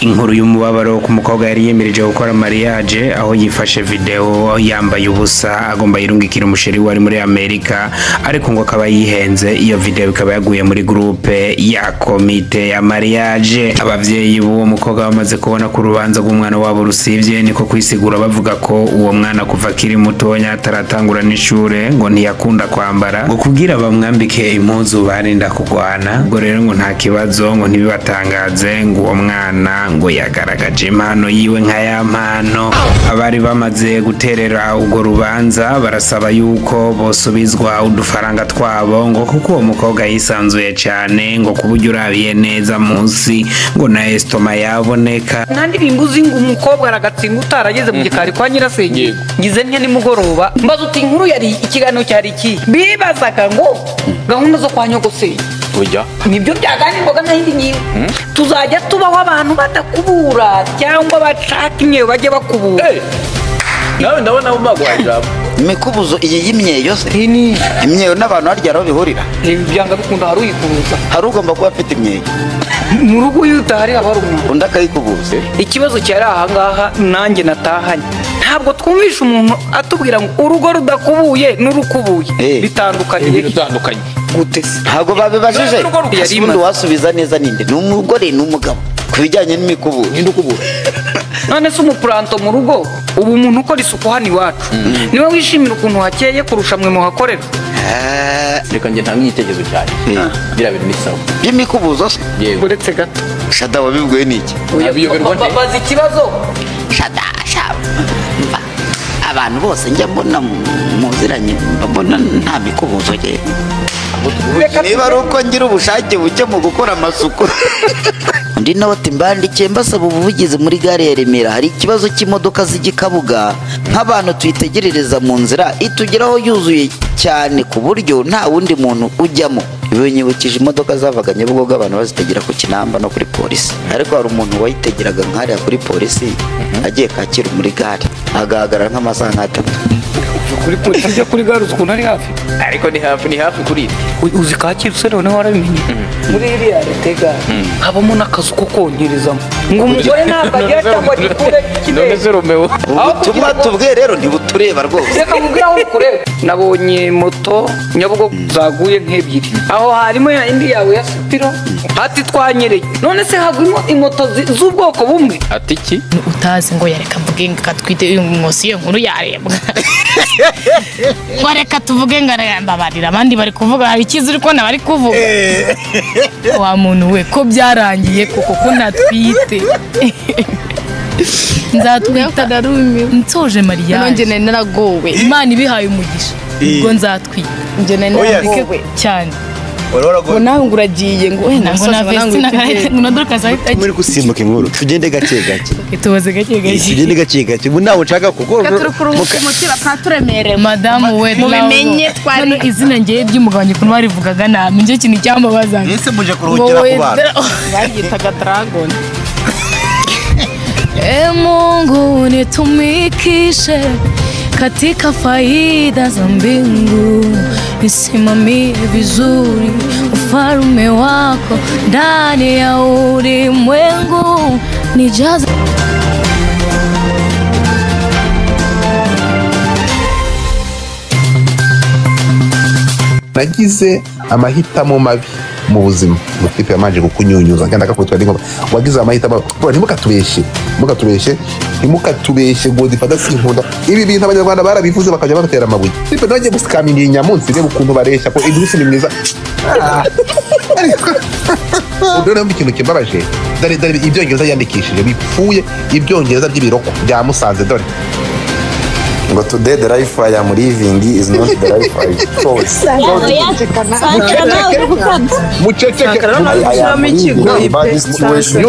Inkuru y'umubabaro ku mukobwa yari yemereje gukora mariage, aho yifashe video yambaye ubusa agomba yirungikira umusheri wari muri Amerika, ariko ngo akaba yihenze. Iyo video ikaba yaguye muri groupe ya komite ya mariage. Abavyeyi b'uwo mukobwa bamaze kubona ku rubanza rw'umwana wabo rusivye, niko kwisigura bavuga ko uwo mwana kuva akiri mutonya ataratangura n'ishure ngo ntiyakunda kwambara, ngo kugira bamwambike impuzu barinda kugwana. Ngo rero ngo nta kibazo, ngo ntibibatangaze, ngo uwo mwana ngo yagaragaje impano yiwe nka ya mpano. Abari bamaze guterera urwo rubanza barasaba yuko bosubizwa udufaranga twabo, ngo kuko uwo mukobwa yisanzuye cyane, ngo kuburyo urabiye neza munsi ngo na estoma yaboneka. Nta ndirimbo uzi ngo umukobwa aragatsinda utarageze mu gikari kwa nyirasenge. Ngize ntya nimugoroba mbaza uti inkuru yari ikiganiro cyari iki, bibazaga ngo gahunda zo kwa nyogosenge ujya nibyo byaganirwaga n'indi ngingo. Tuzajya tubaho abantu badakubura cyangwa bashaka imyeyo bajye bakubura. Nawe ndabona umagwa ijambo imikubuzo iyi y'imyeyo se imyeyo n'abantu harya aho bihurira byanga bikunda hari uyikubuza, hari ugomba kuba afite imyeyo mu rugo iyo utahari haba hari umuntu undi akayikubuza. Ikibazo cyari aha ngaha nanjye natahanye, ntabwo twumvisha umuntu atubwira ngo urugo rudakubuye n'urukubuye bitandukanye. Bitandukanye gute se? Ntabwo babibajije. Ubundi wasubiza neza ninde, ni umugore ni umugabo ku bijyanye n'imikubuzo? Ninde ukubura? None se umupuranto mu rugo, ubu umuntu ukora isuku hano iwacu niwe wishimira ukuntu hakeye kurusha mwe muhakorera? Reka njye ntange igitekerezo cyanjye, biriya bintu ni sawa by'imikubuzo se. Uretse gato Shada wabibwiwe n'iki? Baza ikibazo Shada mva abantu bose njya mbona muziranye mbona nta mikubuzo ye. Niba ari uko ngira ubushake buke mu gukora amasuku. Undi nawe ati mbandikiye mbasaba ubuvugizi muri gare ya Remera, hari ikibazo cy'imodoka z'igikabuga nk'abantu tuyitegerereza mu nzira itugeraho yuzuye cyane ku buryo nta wundi muntu ujyamo. Binyibukije imodoka zavaga Nyabugogo abantu bazitegera ku Kinamba no kuri polisi, ariko hari umuntu wayitegeraga nkariya kuri polisi agiye Kacyiru muri gare agahagarara nk'amasaha nk'atatu. Kuri polisi ujya kuri gare uzi ukuntu ari hafi, ariko ni hafi, ni hafi kuri uzi Kacyiru se noneho warabimenye. Muri iriya retega habamo n'akazu ko konkerezamo, ngo umugore ntabwo agira cyangwa agikure none se Romeo. Ubutumwa tubwiye rero ntibutureba rwose, reka nkubwire aho bukureba. Nabonye moto Nyabugogo zaguye nk'ebyiri, aho harimo ya indi yawe ya Sipiro ati twanyereye. None se hagwimo imoto z'ubwoko bumwe? Ati iki utazi ngo yareka mvuge ngo katwite uyu munsi iyo nkuru yarebwa ngo reka tuvuge ngo mbabarira abandi bari kuvuga hari ikiza uri kubona bari kuvuga wa muntu we ko byarangiye koko ko ntatwite. Nzatwita nsoje mariage none nari naragowe, Imana ibihaye umugisha ubwo nzatwita njye nari naragowe cyane. Ngo nawe ngo uragiye ngo ngo na vesti ngo na dorcas ahita muri gusimbuka inkuru. Tugende gake gake, tubaze gake gake, tugende gake gake. Ubu ntawe nshaka kuko umutima katuremereye madamu we mubimenye twari izina ngiye ry'umugabo ukuntu barivugaga nabi nicyo kintu cyambabazaga. Ese muje kuruhukira ku bantu baryitaga dragon. E Mungu nitumikishe katika faida za mbingu, nisimamie vizuri ufalme wako ndani ya ulimwengu, nijaze. Nagize amahitamo mabi mu buzima, umutipe yamanje kukunyunyuza ngenda akakutwa n'inkoba. Wagize amahitamo, ntimukatubeshye, ntimukatubeshye, ntimukatubeshye ngo difata sinkunda. Ibi bintu abanyarwanda barabivuze bakajya babatera amabuye. Tipe nagiye gusikaminga inyamunsi reba ukuntu bareshya ko Idris ni mwiza. Ndone mbi ikintu kimbabaje, dore dore ibyongereza yandikishije bipfuye, ibyongereza by'ibiroko bya Musanze dore. Ngo today the life I am living is not the life I chose. Muceceke. I am living in bad situation.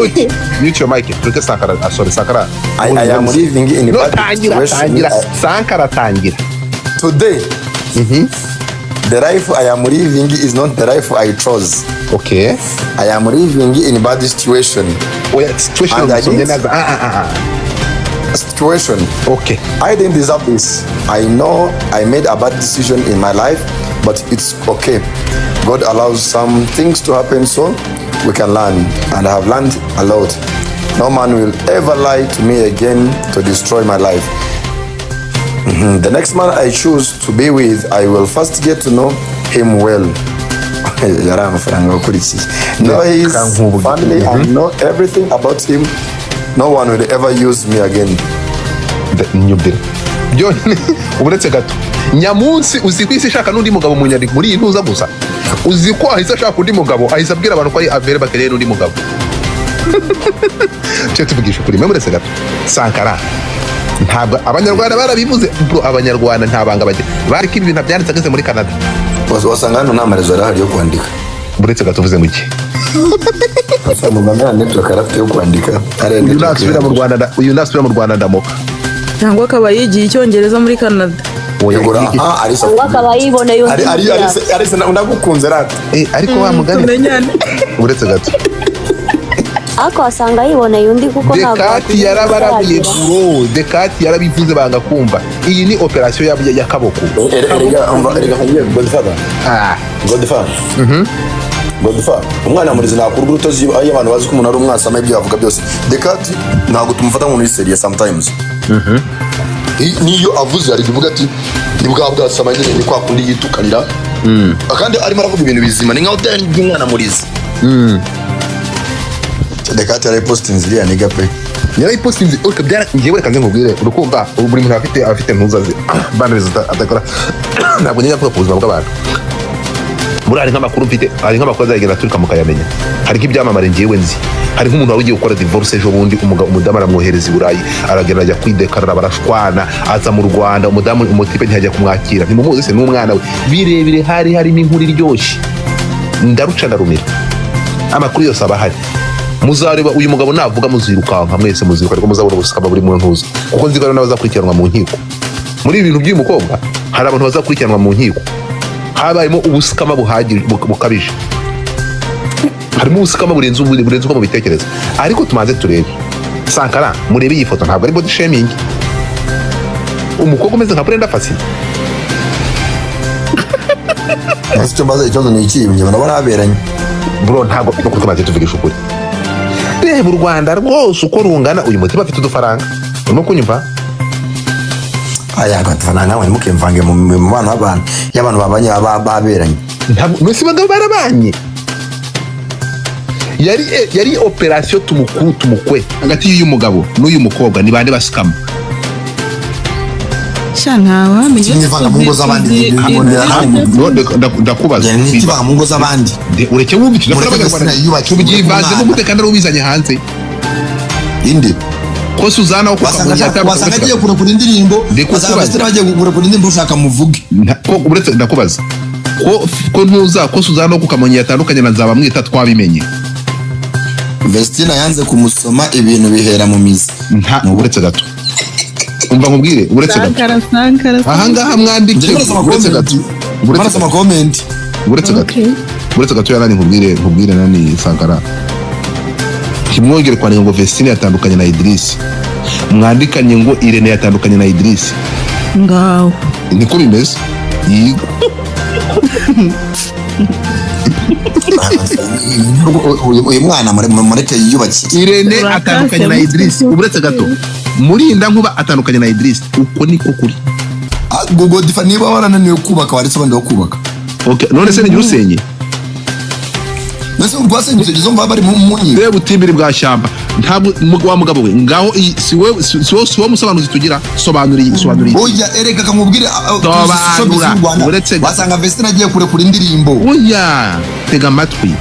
Mute your mic. Tureke Sankara. Sorry, Sankara. I am living in bad situation. Sankara tangira. Today, the life I am living is not the life I chose. Okay. I am living in bad situation. Oya, situation. Situation. Okay. I didn't deserve this. I know I made a bad decision in my life, but it's okay. God allows some things to happen so we can learn, and I have learned a lot. No man will ever lie to me again to destroy my life. The next man I choose to be with, I will first get to know him well. Yari amafaranga wakurikiye. Know his family and know everything about him. No one will ever use me again. Nyumvira byonyine uretse gato nyamunsi uzi ko isi ishaka n'undi mugabo mu nyandiko muri iyi ntuza gusa uzi ko ahise ashaka undi mugabo ahise abwira abantu ko ari avere bakeneye n'undi mugabo. Cyo tuvugisha ukuri mwe muretse gato Sankara ntabwo abanyarwanda barabivuze bro, abanyarwanda nta banga bagira bari ko ibi bintu byanditse ageze muri Canada. Wasanga hano nta marezo arahari yo kwandika. Uretse gato uvuze ngo iki? Wasanga mu Rwanda nta network arafite yo kwandika. Uyu nasubira mu Rwanda, uyu nasubira mu Rwanda ndamoka. Cyangwa akaba yigiye icyongereza muri Canada. Cyangwa akaba yiboneye undi. Ari ndagukunze rata. Ariko wa mugani uretse gato ariko wasanga yiboneye undi kuko ntabwo Dekati yarabarabuye bro, Dekati yarabivuze banga kumva. Iyi ni operation ya kaboko. Godfather. Godfather. Godfather. Umwana murizi nakurwa urutozi iyo abantu bazi ko umuntu ari umwasama ibyo yavuga byose. Dekati ntabwo tumufata nk'umuntu serious sometimes. Niyo avuze ari kuvuga ati ni bwa bwasama nyine ni kwa kundi yitukanira. Kandi arimo aravuga ibintu bizima ni nkaho utari umwana murizi. Dekati yarayipostinze iriya niga pe. Yarayipostinze ureka byara ngewe reka nze nkubwire urukumva buri muntu afite ntuza ze banariza atakora ntabwo njya mvuga ku buzima bw'abantu. Muri hari nk'amakuru mfite hari nk'amakuru azagenda aturuka mukayamenya. Hari nk'ibyamamare ngewe nzi. Hari nk'umuntu wari ugiye gukora divorce ejo bundi umugabo umudamu aramwohereza i Burayi aragenda ajya kwidekarara barashwana aza mu Rwanda umudamu umutipe ntiyajya kumwakira ntimumuzi se n'umwana we birebire hari harimo inkuru iryoshye ndaruca ndarumira amakuru yose aba ahari. Muzareba uyu mugabo navuga muzirukanka mwese muziruka ariko muzabona ubusukama buri mu ntuza kuko nzi ko hari n'abazakurikiranwa mu nkiko muri ibi bintu by'uyu mukobwa hari abantu bazakurikiranwa mu nkiko habayemo ubusukama buhagije bukabije harimo ubusukama burenze uko mubitekereza ariko tumanze turebe Sankara murebe iyi foto ntabwo ari body shaming umukobwa umeze nka Brenda Fassie. Icyo mbaza ikibazo ni iki njye ndabona haberanye bro ntabwo nuko tumaze tuvugisha ukuri. Reba u Rwanda rwose uko rungana uyu mutima afite udufaranga urimo kunyumva aya agafaranga nawe ntimukemvange mu bana b'abantu y'abantu babanye baberanye ntabwo mwese bagabo barabanye yari operation tumukwe hagati y'uyu mugabo n'uyu mukobwa ni bande basikama sha ntawe ntivanga mu ngo z'abandi ndakubaza ntivanga mu ngo z'abandi ureke wumve tubyivanzemo gute kandi ari ubizanye hanze indi ko Suzana uko wasanga agiye kurekura indirimbo wasanga Vestina agiye kurekura indirimbo ushaka muvuge ko uretse ndakubaza ko ntuza ko Suzana uko Kamonyi yatandukanye na Nzabamwita twabimenye Vestina yanze kumusoma ibintu bihera mu mizi nta uretse gato umva nkubwire uretse gato aha ngaha mwandike uretse gato uretse gato uretse gato yanani nkubwire nani Sankara ntimwongere kwandika ngo Vestine yatandukanye na Idris mwandikanye ngo Irene yatandukanye na Idris ngaho niko bimeze yego uyu mwana mureke yiyubakire Irene atandukanye na Idris uretse gato Murinda nkuba atandukanye na Idris uko niko kuri Godfather niba warananiwe kubaka waretse abandi bakubaka. Okay none se ni urusenye nese urwasenyutse izo mva bari mu munyi reba utimbiri bwa shyamba ntabwo wa mugabo we ngaho si we musobanuzi tugira sobanuriye oya ereka kamubwire sobanura uretse wasanga Vestina agiye kurekura indirimbo oya tega amatwi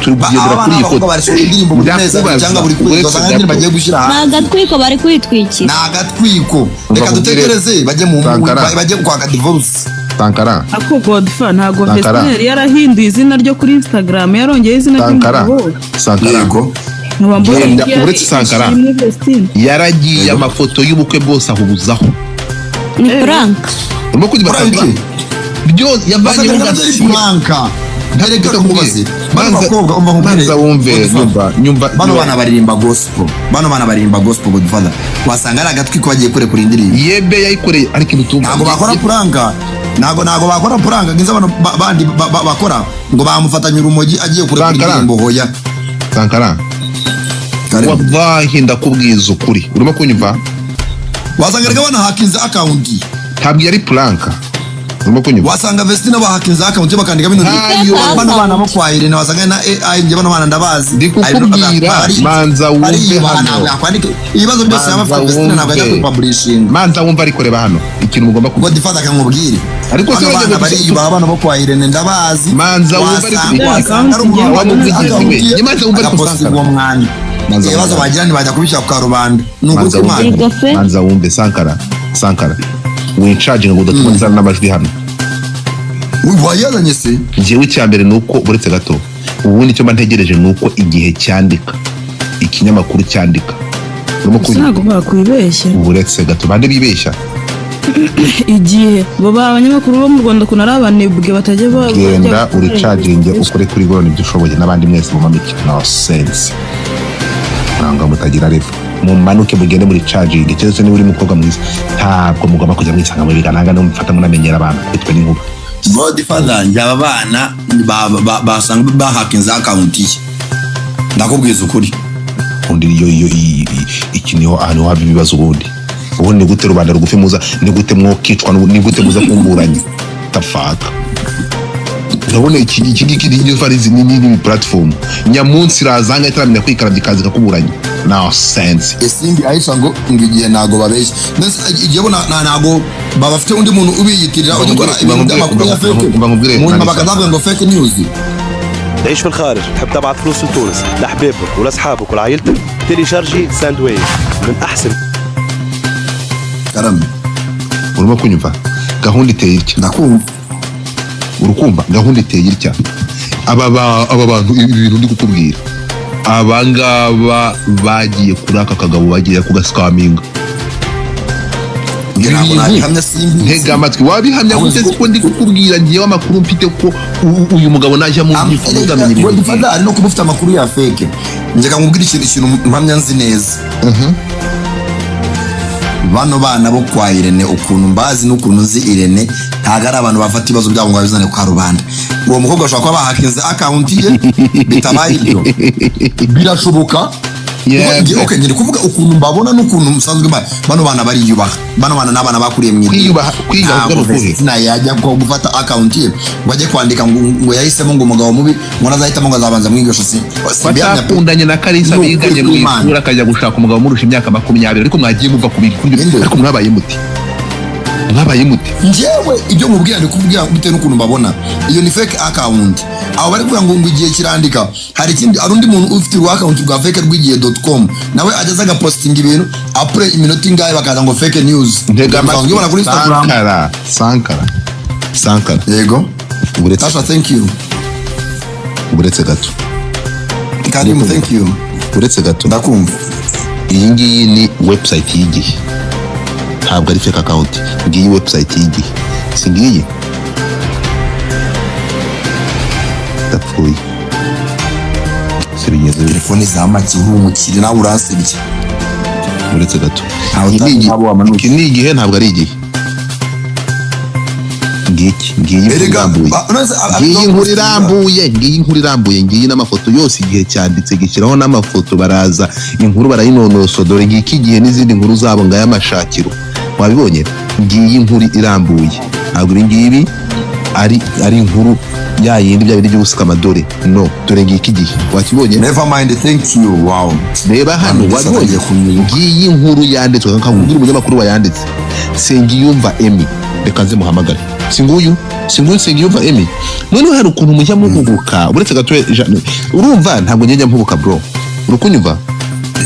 turi kugendera kuri iyi foto indirimbo buri mezi cyangwa buri kwezi wasanga indirimbo bagiye gushyira hanze ni agatwiko bari kwitwikira ni agatwiko reka dutegereze bajye mu bajye kwaka divorce Sankara ako Godfather ntago Vestina yari yarahinduye izina ryo kuri Instagram yarongeye izina ry'umugabo Sankara uretse Sankara yaragiye amafoto y'ubukwe bwose ahubuzaho ni prank urimo kugira byose yavanye mu prank ntareka kumubaze bano bakobwa umva nkubwire wumve nyumva bano bana baririmba gospel bano bana baririmba gospel Godfather wasanga ari agatwiko bagiye kurekura indirimbo yebe yayikoreye ariko ibitumba ntabwo bakora prank ntabwo bakora prank ngize abantu bandi bakora ngo bamufatanye urumogi agiye kurekura indirimbo hoya Sankara Wallahi ndakubwiza ukuri, urimo kunyumva? Wasanga reka banahakinze account, ntabwo yari prank, urimo kunyumva? Wasanga Vestina bahakinze account bakandika bino bano bana bo kwa Irene, wasanga na AI nje bano bana ndabazi. Ndikukubwira, manza wumve hano, ibibazo byose yaba Vestina ntabwo ajya kupublishing, manza wumve. Ariko reba hano ikintu mugomba kuvuga, Godfather akamubwira, ariko se bana bari bana bo kwa Irene ndabazi, manza wumve. Ariko wamuvugizi we, manza wumve, ariko Sankara ibibazo bagira ntibajya kubishyira ku karubanda. Manza wumve Sankara, Sankara wincaginga ngo udatuma nzana n'amajwi hano. Wayazanye se? Njyewe icya mbere ni uko uretse gato, ubundi icyo mba ntegereje ni uko igihe cyandika, ikinyamakuru cyandika. Ntabwo bakwibeshya. Uretse gato, bande bibeshya? Igihe baba abanyamakuru bo mu Rwanda kuntu ari abanebwe batajya bagenda. Uricaginge ukore kuri gorone ibyo ushoboye, n'abandi mwese mumanuke, no sense nanga mutagira refu, mumanuke mugende muri charging. Keretse niba uri mukobwa mwiza, ntabwo mugomba kujya mwisanga mu bigananga no mufata munamenyera abantu bitwe n'inkuba. Godfather njye aba bana basanga bahakinze account ye, ndakubwiza ukuri. Undi iyo iki niho ahantu haba ibibazo. Ubundi ubundi ni gute rubanda rugufi muza, ni gute mwokicwa, ni gute muza kumburanya tafaka? Ndabona iki ngiki ni varizi ni platform nyamunsi razanga itaramenya kwikarabya ikaza ikakuburanya. No sense. Esindi Aisha ngo igihe ntago babeshya, igihe bo ntago babafite undi muntu ubiyitirira ugikora ibintu by'amakuru ya fake, mu bakazavuga ngo fake news. تعيش في الخارج تحب تبعث فلوس لتونس لأحبابك ولأصحابك ولعائلتك، télécharger Sendwave من أحسن. Karame urimo kunyumva? Gahunda iteye itya, ndakumva. Urukumva gahunda iteye itya. Aba bantu ibi bintu ndi kukubwira, aba ngaba bagiye kuri aka kagabo, bagiye kugasikaminga. Ntega amatwi, wabihamya gute ko ndi kukubwira? Ngiyewe amakuru mfite ko uyu mugabo najya mu nkiko uzamenya ibintu. Godfather ari no kuba ufite amakuru ya fake. Njye nkubwira ikintu mpamya nzi neza. Bano bana bo kwa Irene, ukuntu mbazi n'ukuntu nzi Irene, ntago ari abantu bafata ibibazo byabo ngo babizane kwa rubanda. Uwo mukobwa ashobora kuba bahakinze account ye, bitabaye ibyo birashoboka. Okay, ngiri kuvuga ukuntu mbabona n'ukuntu musanzwe bano bana bariyubaha, bano bana n'abana bakuriye mu kwiyubaha. Kwiyubaha yajya gufata account ye ngo ajye kwandika ngo yahisemo ngo umugabo mubi ngo azahitamo ngo azabanza mwigisha si batakundanye na Kalisa biganye mu ishuri, akajya gushaka umugabo umurusha imyaka 20. Ariko mwagiye muva ku bintu, ariko mwabaye muti, mwabaye muti. Njyewe ibyo mubwira ndi kuvuga bitewe n'ukuntu mbabona, iyo ni fake account. Aho bari kuvuga ngo igihe kirandika, hari ikindi, hari undi muntu ufite urwa account rwa fake rw'igihe.com, nawe ageze agapostinga ibintu apre iminota ingahe bakaza ngo fake news. Ntega amatwi kuri Instagram. Sankara, Sankara, Sankara. Yego. Tasha, thank you. Uretse gato. Karim, thank you. Uretse gato. Ndakumva. Iyi ngiyi ni website y'igihe, ntabwo ari fake account. Ngiyi website y'igihe, si ngiyi ndapfuye. Telefone za make uri umukire nawe uransebye. Uretse gato, iki ni igihe, ntabwo ari igihe. Ngiki ngiyi inkuru irambuye, ngiyi inkuru irambuye, ngiyi n'amafoto yose igihe cyanditse gishyiraho n'amafoto, baraza inkuru barayinonoso. Dore ngiki igihe n'izindi nkuru zabo ngaya mashakiro, wabibonye? Ngiyi inkuru irambuye, ntabwo ibi ngibi ari inkuru ya yindi bya bindi by'ubusika amadore. No, dore ngiki igihe, wakibonye? Never mind, thank you. Wow, reba hano, wabibonye? Ngiyi inkuru yanditswe, nkakubwira umunyamakuru wayanditse, Nsengiyumva Emmy. Reka nze muhamagare. Singuyu, singuyu Nsengiyumva Emmy. Noneho hari ukuntu mujya muhubuka, uretse gato, urumva ntabwo njya mpubuka bro, urukunyumva?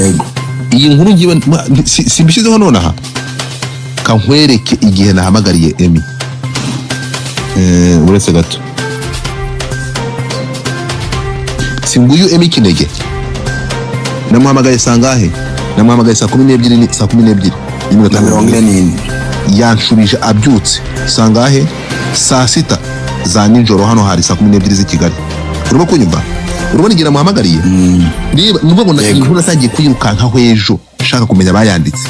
Yego. Iyi nkuru ngiye simbishyizeho nonaha, kankwereke igihe nahamagariye Emmy. Uretse gato, singuyu Emmy Kinege namuhamagaye sangahe? Namuhamagaye saa 12, saa 12 n'iminota 44. Yanshubije abyutse sangahe? Saa 6 za nijoro, hano hari saa 12 z'i Kigali. Urimo kunyumva? Urabona igihe namuhamagariye? Niba nuvuga ngo inkuru natangiye kuyirukankaho ejo nshaka kumenya abayanditse.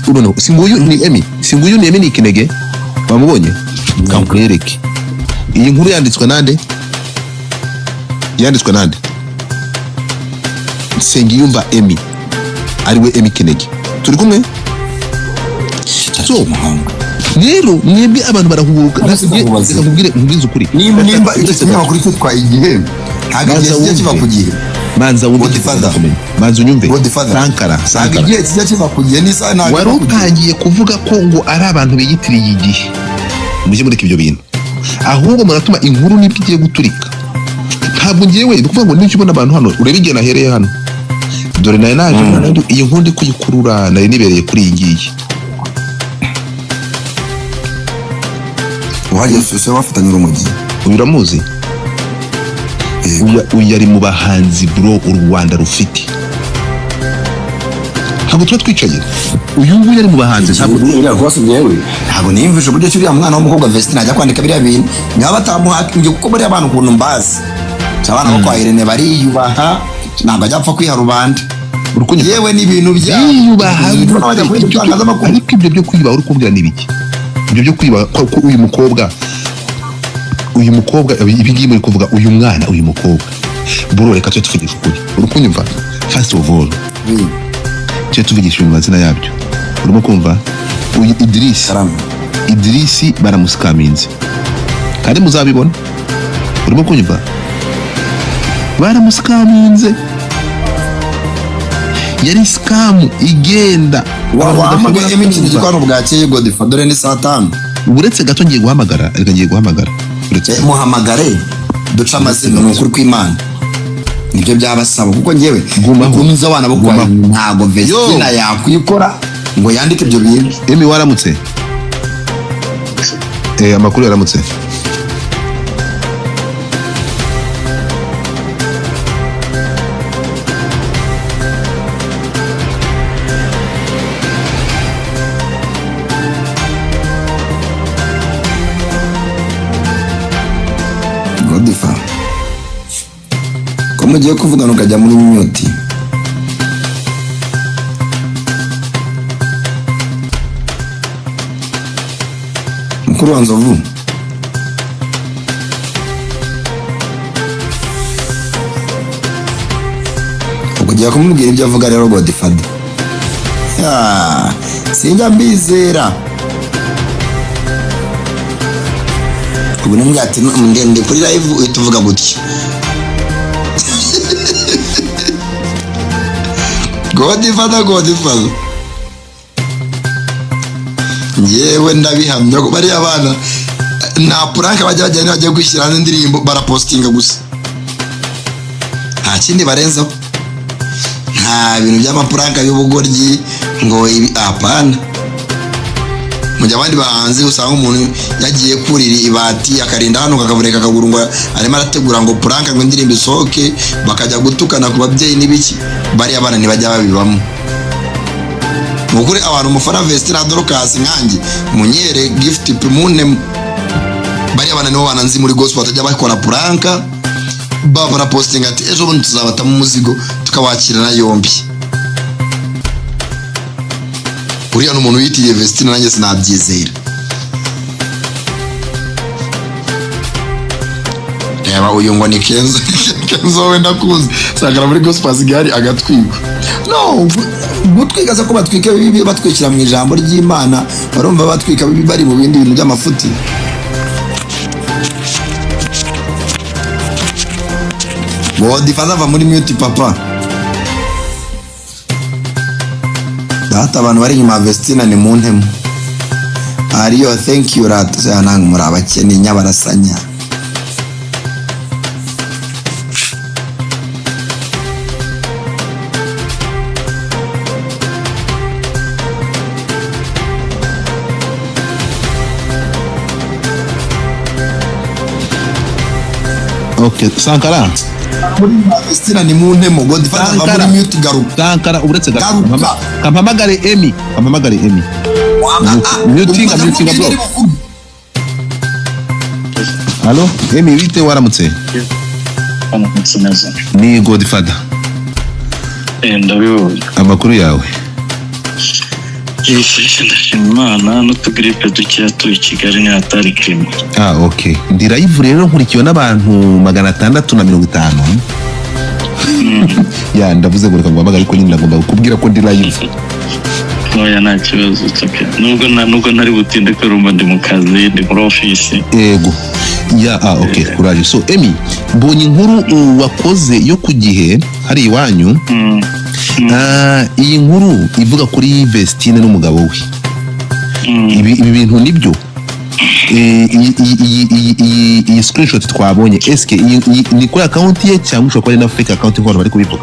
Urabona singuyu ni Emmy, singuyu ni Emmy ni Kinege, wamubonye? Kankwereke iyi nkuru yanditswe nande? Yanditswe nande? Nsengiyumva Emmy. Ariwe Emmy Kinege. Turi kumwe? So rero mwebwe abantu barahubuka nkubwire nkubwize ukuri. Nimba icyo kinyamakuru cyitwa Igihe ntabwo igihe kijya kiva ku gihe. Manza wumve, manza unyumve. Sankara igihe kijya kiva ku gihe n'isaha ntabwo wari utangiye kuvuga ko ngo ari abantu biyitiriye igihe. Mujye mureka ibyo bintu, ahubwo muratuma inkuru nibwo igiye guturika. Ntabwo ngewe ni ukuvuga ngo nicyo ubona abantu hano urebe igihe nahereye hano, dore nayo naje iyi nkuru ndi kuyikurura nari nibereye kuri iyi ngiyi. Uhageze bafatanye urumogi. Uyu uramuzi? Uyu ari mu bahanzi bro u Rwanda rufite. Ntabwo tuba twicaye. Uyu nguyu ari mu bahanzi ntabwo ntabwo niyumvisha uburyo uriya mwana w'umukobwa Vestine ajya kwandika biriya bintu niba batamuhakingiye, kuko bariya bantu ukuntu mbazi abana bo kwa Irene bariyubaha, ntabwo ajya apfa kwiha rubanda. Yewe n'ibintu byiyubaha, ariko ibyo byo kwiyubaha uri kumbwira ni ibiki? Ibyo byo kwiba ko uyu mukobwa ibi ngibi muri kuvuga uyu mwana uyu mukobwa bro, reka tujye tuvugisha ukuri. Uri kunyumva? First of all tujye tuvugisha ibintu mazina yabyo. Urimo kumva uyu Idris baramusikaminze kandi muzabibona. Urimo kunyumva? Baramusikaminze, yari scam igenda. Wahamagaye imikino igikwana bwakeye Godfather, dore ni saa 5. Uretse gato ngiye guhamagara, reka ngiye guhamagara. Uretse muhamagare duca amazina ni ukuri kw'Imana. Nibyo byabasaba kuko ngewe gukomeza abana bo kwa ntago Vestine yakwikora ngo yandike ibyo bintu. Emi waramutse? Amakuru yaramutse. Ko mugiye kuvugana ukajya muri mute. Mukuru wa Nzovu, ugiye kumubwira ibyo avuga rero Godfather. Sinjya mbizera. Ubu nimbwa ati ndende kuri live uhita uvuga gutya. Godfather, Godfather. Ngewe ndabihamya ko bariya bana nta prank bajya bajya bagiye kwishyira hanze indirimbo barapostinga gusa. Nta kindi barenzaho. Nta bintu by'amaprank y'ubugoryi ngo ibi apana. Mu gihe abandi bahanzi usanga umuntu yagiye kurira ibati akarinda hano kakavureka akaguru ngo arimo arategura ngo prank ngo indirimbo isohoke, bakajya gutukana ku babyeyi n'ibiki, bariya bana ntibajya babibamo. Mukuri abantu mufana Vestine Dorcas nkanjye munyere gift pimune, bariya bana nibo bana nzi muri gospel batajya bakora prank, babara posting ati ejo bundi tuzabatamo umuzigo tukabakirana yombi. Uriya n'umuntu witiriye Vestine nanjye sinabyizera. Reba uyu ngo ni Kenzo. Kenzo wenda kuzi sagara muri gospel gari agatwika. No, gutwika se ko batwika bibi batwikira mu ijambo ry'Imana, barumva batwika bibi bari mu bindi bintu by'amafuti. Godfather va muri mute papa. Data abantu bari inyuma ya Vestine ni mu ntemo. Ariyo thank you rat nanga muri abakene nyabarasanya. Okay, Sankara. Muri Vestine ni mu ntemo. Godfather va muri mute garuka. Sankara uretse garuka. Kampamagare Emmy, kampamagare Emmy. Mutinga mutinga bro. Allo, Emmy bite waramutse? Ni Godfather. Ndabibonye. Amakuru yawe? Ndashima n'utugripe dukeya turi Kigali ni hatari kirimo. Ah, okay. Ndi live rero nkurikiwe n'abantu 650. Ya ndavuze ngo reka nguhamagare, ariko nyine nagomba kukubwira ko ndi live. Oya, nta kibazo, it's okay. Nubwo ntari butinde kubera urumva ndi mu kazi, ndi muri ofisi. Yego, ya, ah, okay, courage. So Emi, mbonye inkuru wakoze yo ku gihe hari iwanyu. Ah, iyi nkuru ivuga kuri Vestine n'umugabo we. Ibi bintu nibyo? Iyi screenshot twabonye, eske iyi ni kuri account ye cyangwa ushobora kuba ari na fake account nk'abantu bari kubivuga?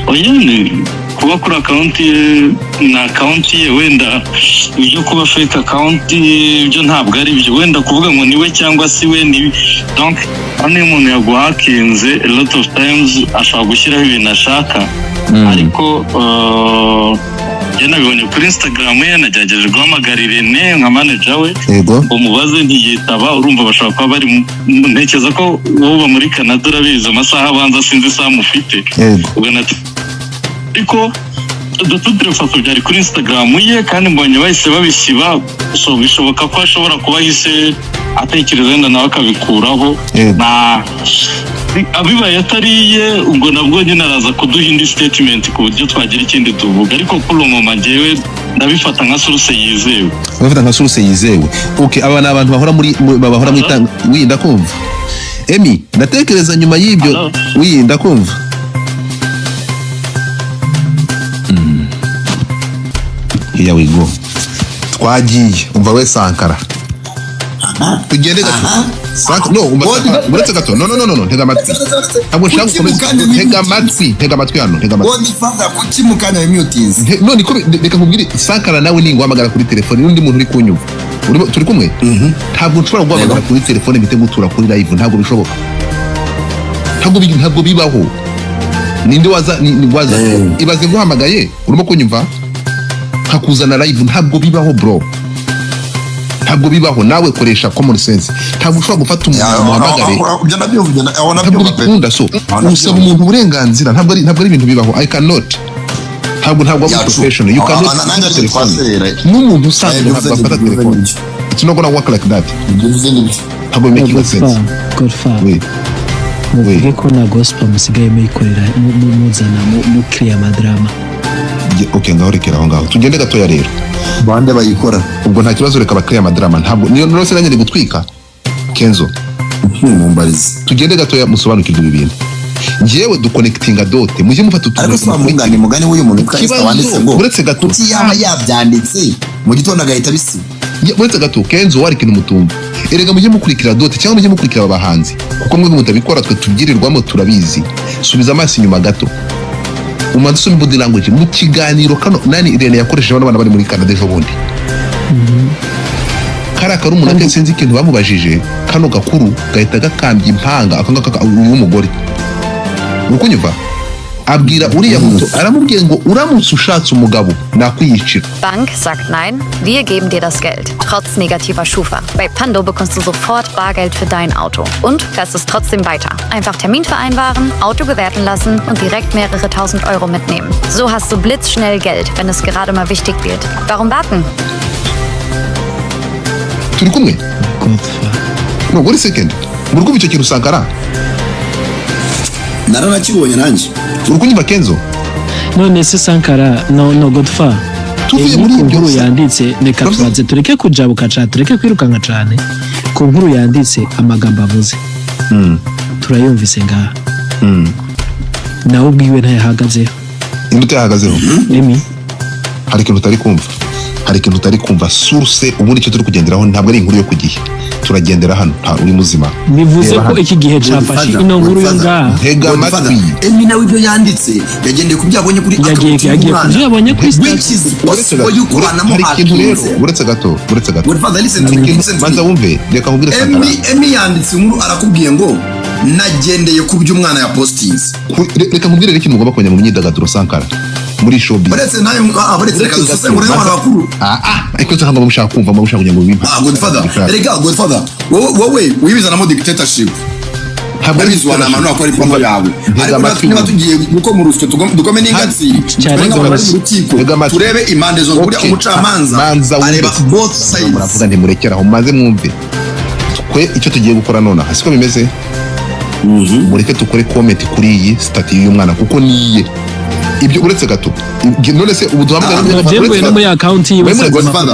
Oya, ni kuba kuri account ye, ni account ye. Wenda ibyo kuba fake account byo ntabwo ari byo. Wenda kuvuga ngo ni we cyangwa si we, ni donc hano iyo umuntu yaguhakinze, a lot of times ashobora gushyiraho ibintu ashaka. Ariko njye nabibonye kuri Instagram ye, nagerageje guhamagara Irene nka manager we ngo mubaze, ntiyitaba. Urumva bashobora kuba bari ntekereza ko wowe uba muri Canada, urabizi amasaha abanza, sinzi isaha mufite. Ubwo ariko de toute façon byari kuri Instagram ye, kandi mbonye bahise babisiba, so bishoboka ko ashobora kuba ahise atekereza wenda nawe akabikuraho. Na abibaye atariye, ubwo nabwo nyine araza kuduha indi statement ku buryo twagira ikindi tuvuga. Ariko kuri uwo mama, njyewe ndabifata nka source yizewe. Bafata nka source yizewe. Okay, aba ni abantu bahora muri bahora mu itanga. Oui, ndakumva Emi. Ndatekereza nyuma y'ibyo. Oui, ndakumva. Here we go, twagiye. Umva we Sankara, tugende gato. No, umva Sankara, uretse gato. No, no, no, no, no, ntega amatwi, ntabwo nshaka gukomeza. Ntega amatwi, ntega amatwi hano, ntega amatwi. Godfather, kuki mu kanya wimutinze? No, niko reka nkubwire Sankara, nawe ninguhamagara kuri telefone n'undi muntu uri kunyumva, turi kumwe, ntabwo nshobora guhamagara kuri telefone mpite gutura kuri live. Ntabwo bishoboka, ntabwo bibaho. Ninde waza ni waza? Ibaze nguhamagaye urimo kunyumva nkakuzana live. Ntabwo bibaho bro, ntabwo bibaho. Nawe koresha common sense. Ntabwo ushobora gufata umuntu umuhamagare, Ibyo nabyumva, aho ntabwo nabyumva pe. bikunda. So usaba umuntu uburenganzira, ntabwo ari ibintu bibaho. I cannot, ntabwo ari professional. You cannot Nanjye fata ariko telefone twaserera. n'umuntu usanzwe, Ibyo ntabwo uvuze afata nibyo, telefone. It's not gonna work like that. Ntabwo making sense. Godfather, Oui. muvuge ko na gospel musigaye muyikorera, muzana mukiriya amadrama. Okay, ngaho rekera aho ngaho, tugende gatoya rero. Bande bayikora? Ubwo nta kibazo, reka bakiriya amadrama. Ntabwo niyo nose nanjye ndi gutwika Kenzo. Mumbarize. Tugende gatoya musobanukirwe ibi bintu. Njyewe duconnectinga dots, mujye mufata utuntu. Ariko si wa mugani, mugani w'uyu muntu witwa Esther wanditse ngo Uretse gato. Kuki yaba yabyanditse mu gitondo agahita abisiba? Ya, uretse gato Kenzo, wari ikintu mutumva. Erega mujye mukurikira dots cyangwa mujye mukurikira aba bahanzi, kuko mwe mutabikora, twe tubyirirwamo turabizi. Subiza amaso inyuma gato, umanze usome body language mu kiganiro kano nani Irene yakoresheje bano bana bari muri Canada ejo bundi. Kariya karumuna ke, sinzi ikintu bamubajije, kano gakuru gahita gakambya impanga aka ngaka. Uyu w'umugore, uri kunyumva, abwira uriya muto, aramubwiye ngo uramutse ushatse umugabo nakwiyicira. Bank sagt nein, wir geben dir das Geld, trotz negativer Schufa. Bei Pando bekommst du sofort Bargeld für dein Auto und fährst es trotzdem weiter. Einfach Termin vereinbaren, Auto bewerten lassen und direkt mehrere tausend Euro mitnehmen. So hast du blitzschnell Geld, wenn es gerade mal wichtig wird. Warum warten? Turi kumwe? No, wait a second, muri kumva icyo kintu Sankara? Naranakibonye nanjye. Uri kunyumva Kenzo? None se Sankara, no Godfa, Tuvuye muri muri ku ibyo nkuru yanditse, reka tubanze tureke kujabuka cane, tureke kwirukanka cane. Ku nkuru yanditse, amagambo avuze turayumvise ngaha, nawe ubwiwe ntayahagazeho. Indi utayahagazeho? Emi. Hari ikintu utari kumva, hari ikintu utari kumva. Source ubundi icyo turi kugenderaho ntabwo ari inkuru yo ku gihe, turagendera hano nta uri muzima. Bivuze Reba ko hano. iki gihe cafashe ino nkuru yo ngaha. Ntega amatwi. Emi nawe ibyo yanditse yagendeye ku byo yabonye kuri Yagiye yagiye ku byo yabonye kuri which is Uretse possible gato, yuko hari ikintu rero banamuhakinze. Uretse gato, uretse gato. Godfather, listen to Hari me, ikintu- listen to me. Banza wumve, reka nkubwire Sankara. Emi yanditse inkuru, arakubwiye ngo nagendeye ku byo umwana yapostinze. Reka nkubwire rero ikintu mugomba kumenya mu myidagaduro, Sankara, muri showbiz. Uretse nayo, uretse reka dusesengure n'abantu bakuru. Ah, ariko ntabwo mushaka kumva, mushaka kugira ngo bimpe. Ah, Godfather, erega Godfather, wowe wibizanamo dictatorship. Ntabwo ari wanamanura ko ari promo yawe, Ntega ariko natwe amatwi. niba tugiye gukoma urusyo, dukome n'ingatsi, Cyane twe nk'abantu bari rwose. mu rukiko, Ntega amatwi. turebe impande zombi. Buriya Okay. umucamanza Manza wumve. areba both sides. Muravuga, ntimurekere aho, maze mwumve. Twe icyo tugiye gukora nonaha siko bimeze. Mureke tukore comment kuri iyi status y'uyu mwana kuko niye ibyo uretse gato. None se ubu duhamagara no muri account yiwe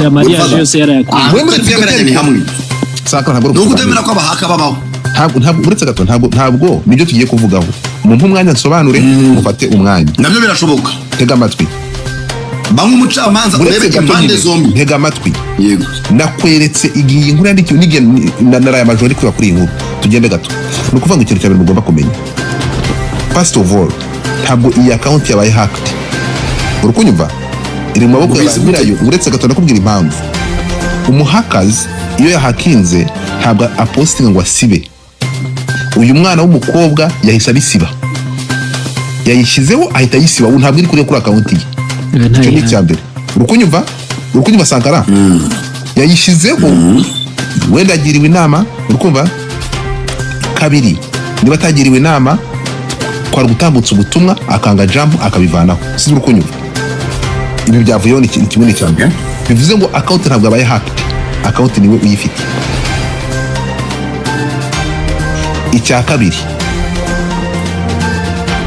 ya mariage yose yarayakuye. Mwe muri twemeranye hamwe saka ntabwo nuko utemera ko abahaka babaho. Ntabwo uretse gato ntabwo nibyo tugiye kuvugaho. Mumpe umwanya nsobanure, mufate umwanya. Nabyo birashoboka. Tega amatwi. Bamwe umucamanza urebe impande zombi. Tega amatwi. Yego. Nakweretse igihe inkuru yandikiwe n'igihe naraye amajoro ari kuri iyi nkuru. Tugende gato. Ni ukuvuga ngo ikintu cya mbere mugomba kumenya. First of all, ntabwo iyi account yabaye hacked. Uri kunyumva? Iri mu maboko ya nyirayo. Uretse gato ndakubwira impamvu. Umuhakazi iyo yahakinze ntabwo apostinga ngo asibe. Uyu mwana w'umukobwa yahise abisiba, yayishyizeho ahita ayisiba, ntabwo iri kuri account ye. Icyo ni icya mbere. Uri kunyumva Sankara? Yayishyizeho wenda agiriwe inama, uri kumva? Kabiri, niba atagiriwe inama kwari gutambutsa ubutumwa akanga jump akabivanaho. Si uri kunyumva? Ibi byavuyeho ni kimwe n'icya mbere. Bivuze ngo account ntabwo abaye hacked, account niwe uyifite. Icya kabiri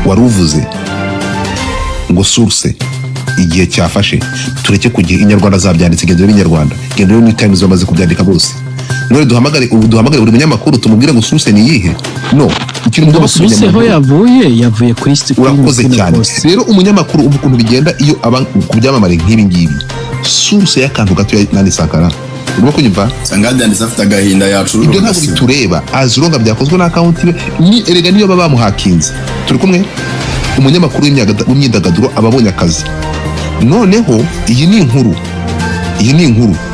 wari uvuze ngo source igihe cyafashe tureke kugira inyarwanda zabyanditse, gendera b'inyarwanda, gendera New Times bamaze kubyandika bose. None duhamagare buri munyamakuru tumubwire ngo source ni iyihe? No, ikintu mugomba kumenya source ho yavuye kuri urakoze cyane. Rero umunyamakuru ubu ukuntu bigenda iyo aba ku byamamare nk'ibi ngibi, source y'akantu gato nani Sankara urimo kunyumva? Sangadi yanditse afite agahinda yacu. Ibyo ntabwo bitureba, azuronga byakozwe na account ye, ni erega niyo baba bamuhakinze. Turi kumwe? Umunyamakuru w'imyidagaduro aba abonye akazi. Noneho iyi ni inkuru.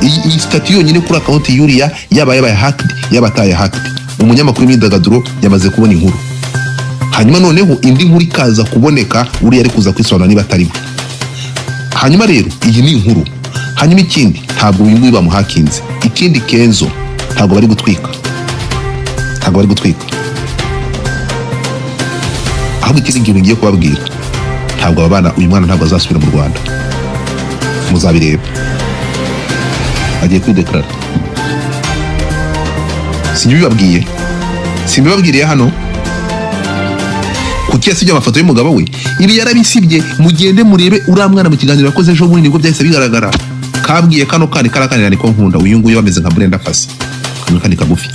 Iyi status yonyine kuri account yuriya yaba yabaye hacked, yaba ataye hacked. Umunyamakuru w'imyidagaduro yamaze kubona inkuru. Hanyuma noneho indi nkuru ikaza kuboneka uriya ari kuza kwisobanura niba atari we. Hanyuma rero iyi ni inkuru. Hanyuma ikindi ntabwo uyu nguyu bamuhakinze. Ikindi Kenzo ntabwo bari gutwika. Ahubwo ikindi kintu ngiye kubabwira, ntabwo aba bana, uyu mwana ntabwo azasubira mu Rwanda. Muzabireba. Agiye kwideklarara. Simbibabwiye. Simbibabwiriye hano. Kuki yasibye amafoto y'umugabo we? Ibi yarabisibye. Mugende murebe uriya mwana mu kiganiro yakoze ejo bundi nibwo byahise bigaragara. Kabwiye kano kandi karakanira niko nkunda uyu nguyu bameze nka Brenda Fassie. Kano kandi kagufi.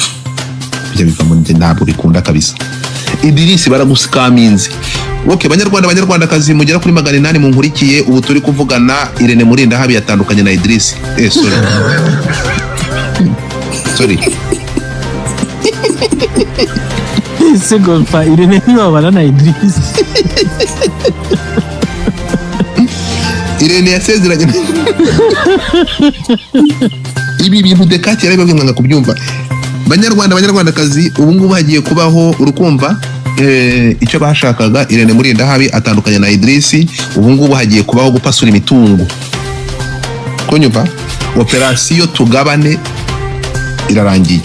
Bijya bivamo ntabwo bikunda kabisa. Idirisi baragusikaminze. Okay, banyarwanda banyarwandakazi mugera kuri 800 munkurikiye, ubu turi kuvugana Irene Murinda habi yatandukanye na Idris. Sorry. Sorry. Ese golfa Irene ntibabana na Idris. Irene yasezeranye. Ibi bintu Dekati yarabibabwiye mwanga kubyumva. Banyarwanda banyarwandakazi ubu ngubu hagiye kubaho urukumva icyo bashakaga. Irene Murinda habi atandukanye na Idris, ubu ngubu hagiye kubaho gupasura imitungo. Kunyumva? Operasiyo tugabane irarangiye.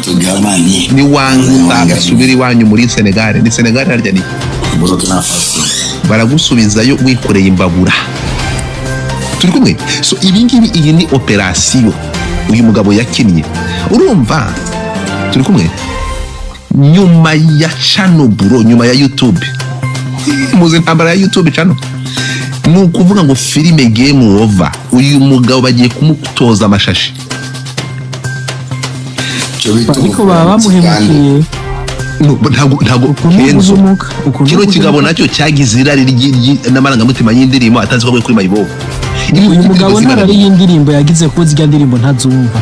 Tugabane. Ni wangu utasubira iwanyu muri Senegal. Ni Senegal harya ni. Baragusubizayo wikoreye imbabura. Turi kumwe? So ibi ngibi iyi ni operasiyo uyu mugabo yakinnye. Urumva? Turi kumwe? Nyuma ya channel bro, nyuma ya YouTube. Muzi intambara ya YouTube channel. Ni ukuvuga ngo filime game over. Uyu mugabo bagiye kumutoza amashashi. Ariko baba bamuhemukiye. Ntabwo Kenzo kino kigabo nacyo cyagize irari n'amarangamutima y'indirimbo atazi ko kuri Mayibobo. Uyu mugabo ntarari y'indirimbo yagize ko zirya ndirimbo ntazumva.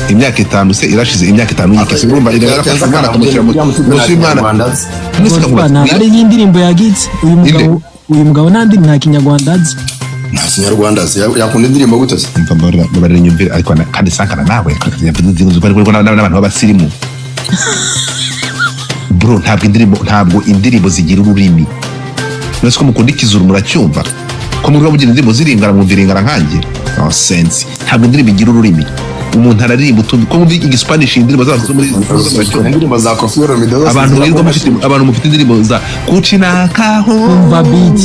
Imyaka 5 se irashize, imyaka 5 yikese urumva irafasha umwana akamushyira mu munsi y'umwana. Ntarari y'indirimbo yagize uyu mugabo nandi nta kinyarwanda azi. Nta kinyarwanda azi, yakunda indirimbo gute se? Mbabarira nyumvire ariko kandi Sankara nawe n'abantu b'abasirimu. Bro ntabwo indirimbo zigira ururimi. Nose ko mukunda ikizuru muracyumva. Ko murwa mugira indirimbo ziringara mwumvira ingara nkanjye. Nonsense. Ntabwo indirimbo igira ururimi. Umuntu araririmba utumva ko mwumva igispanish indirimbo z'abantu zo muri indirimbo za Koffi Olomide. Abantu mwirirwa mufite abantu mufite indirimbo za kucinakaho umva beat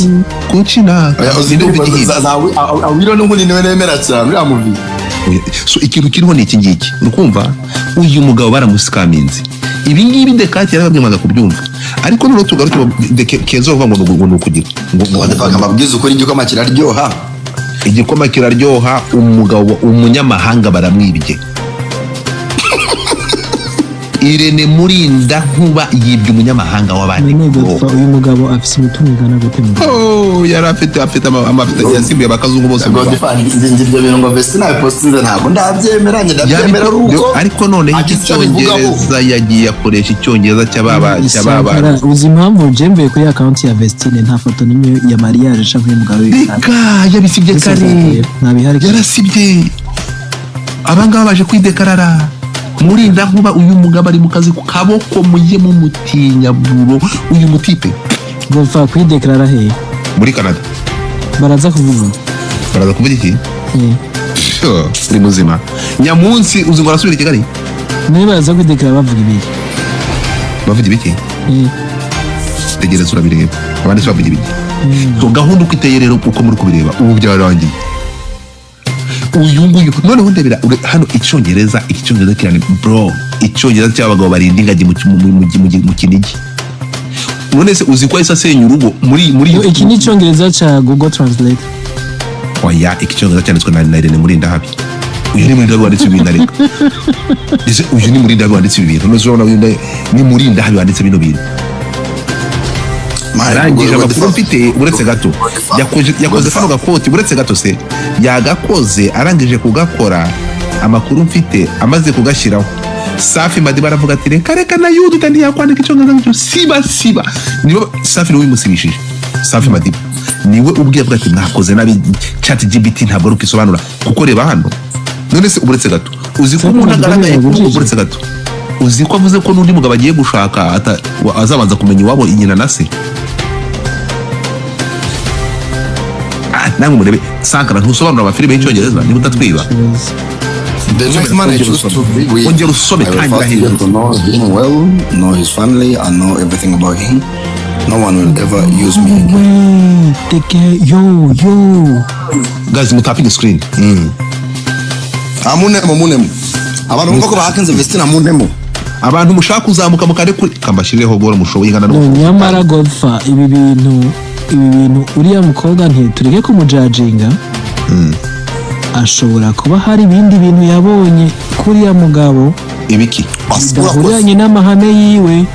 kucinaka indirimbo za Awilo n'ubundi niwe nemera cyane uriya movie. So ikintu kiriho ni iki ngiki, urukumva uyu mugabo baramusikaminze. Ibi ngibi Dekati yarababwiye kubyumva, ariko noneho tugaruke Kenzo uvuga ngo ni ukugira ngo mbabwize ukuri, igikoma kiraryoha, igikoma kiraryoha. Umugabo umunyamahanga baramwibye. Irene Murinda nkuba yibye umunyamahanga w'abandi. Uyu mugabo afite umutungo ungana gute? Oh, yari afite amavuta yasimbuye abakazungu bose. Ibyo bintu ngo Vestina yapostinze ntabwo ndabyemera, njye ndabyemera uko. Ariko noneho icyongereza yagiye akoresha icyongereza cy'ababa. Uzi impamvu jemvuye kuri account ya Vestine nta foto n'imwe ya mariage cyangwa y'umugabo we? Reka yabisibye kare, yarasibye. Abangaba baje kwidekarara. Murinda nkuba uyu mugabo ari mu kazi ku kaboko, mujye mumutinya buro uyu mutipe. Gopfa kwideklarara he? Muri Canada. Baraza kuvuga. Baraza kuvuga iki? Uri muzima. Nyamunsi uzi ngo arasubira i Kigali? Niba baraza kwideklarara bavuga ibiki? Bavuga ibiki? Tegereza urabireba. Abandi se bavuga ibiki? So gahunda uko iteye rero uko muri kubireba ubu byarangiye. Uyu nguyu noneho ndebera hano icyongereza kirane bro, icyongereza cy'abagabo barinda ingagi mu Kinigi. None se uzi ko asenya urugo muri iki ni icyongereza cya Google Translate? Oya, iki cyongereza cyanditswe na Irene Murinda habi. Uyu ni Murinda wanditse ibintu ariko. Ese uyu ni Murinda wanditse ibintu? None se urabona uyu ni Murinda habi wanditse bino bintu. Arangije amakuru mfite uretse gato yakoze kano gakoti, uretse gato se yagakoze, arangije kugakora amakuru mfite amaze kugashyiraho Safi Madiba aravuga ati reka reka na yudu kandi yakwandika icyongereza ngicyo siba siba. Niwe Safi niwe wimusibishije. Safi Madiba niwe ubwiye avuga ati mwakoze nabi, chat GPT ntabwo ari ukisobanura kuko reba hano. None se uretse gato uzi ko umuntu agaragaye uretse gato uzi ko avuze ko n'undi mugabo agiye gushaka azabanza kumenya iwabo inyina na se. Namwe murebe Sankara ntusobanura amafilime y'icyongereza niba utatwiba. The next man I choose to be with, ongera usome tangira hejuru. To know him well, know his family, and know everything about him. No one will ever use me again. Take care, yo yo. Guys, mutapinge screen. Amunemo. Abantu bumva ko bahakinze Vestina amunemo. Abantu mushaka kuzamuka mukare kuri kambashirireho gora mushoboye ingana no. Nyamara Godfa ibi bintu uriya mukobwa ntitureke kumujajinga. Ashobora kuba hari ibindi bintu yabonye kuriya mugabo ibiki bidahuranye n'amahame yiwe.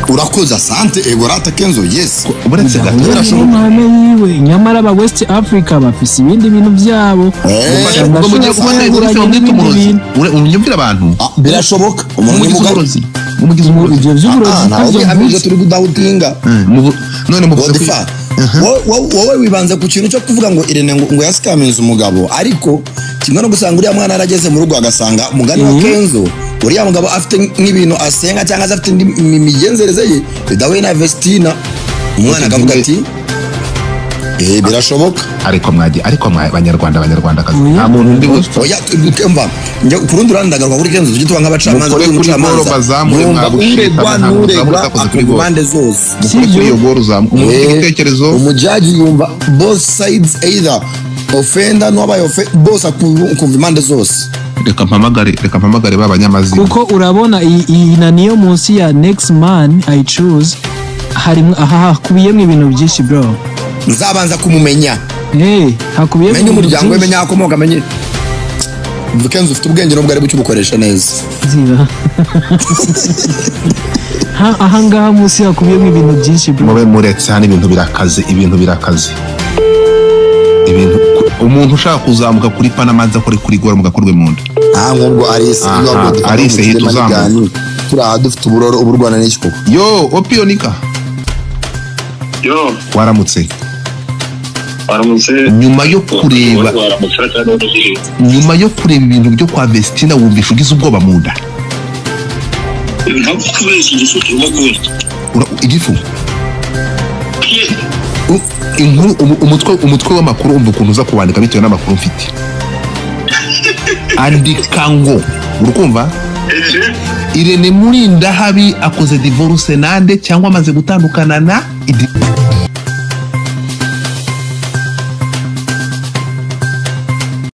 Urakoze, asante egorata Kenzo. Yes, uretse gato n'amahame yiwe. Nyamara aba West Africa bafise ibindi bintu byabo. Unyumvira abantu birashoboka umuntu umurozi umugize umurozi ibyo by'uburozi ntabwo bihamije turi kudawutinga. None muvuze wowe wibanze ku kintu cyo kuvuga ngo Irene ngo yasikamize umugabo, ariko kimwe no gusanga uriya mwana yarageze mu rugo agasanga mugani wa Kenzo uriya mugabo afite nk'ibintu asenga cyangwa se afite imigenzereze ye bidahuye na Vestina, umwana akavuga ati birashoboka. Ariko mwagiye, ariko abanyarwanda abanyarwandakazi nta muntu undi oya mva njye ku rundi ruhande ndagaruka kuri Kenzo tujye tuba nk'abacamanza kuri umucamanza uregwa n'uregwa akumva impande zose. Mukore kuri iyo goro uzamu umuntu ufite igitekerezo umujaji yumva both sides either offender n'uwabaye bose akumva impande zose. Reka mpamagare ba banyamazina kuko urabona iyi na niyo munsi ya next man I choose harimo aha hakubiyemo ibintu byinshi bro. Nzabanza kumumenya. Hakubiyemo menye umuryango we, menye akomoka, menye Kenzo ufite ubwenge n'ubwo ari bucyubukoresha neza. Ziba. Aha ngaha munsi hakubiyemo ibintu byinshi bro. Mube muretse hano ibintu birakaze, ibintu birakaze. Ibintu umuntu ushaka kuzamuka kuri Panama akore kuri gora mugakorwe mu nda. Nk'ubwo Alice Alice hita uzamuka. Turi dufite uburoro ubu Rwanda n'iki koko. Yo Opionika. Yo. Waramutse. Nyuma yo kureba ibintu byo kwa Vestina wumvisha ugize ubwoba mu nda. Igifu inkuru umutwe w'amakuru umva ukuntu uza kuwandika bitewe n'amakuru mfite. Andika ngo urukumva Irene Murindahabi akoze divorce nande cyangwa amaze gutandukana na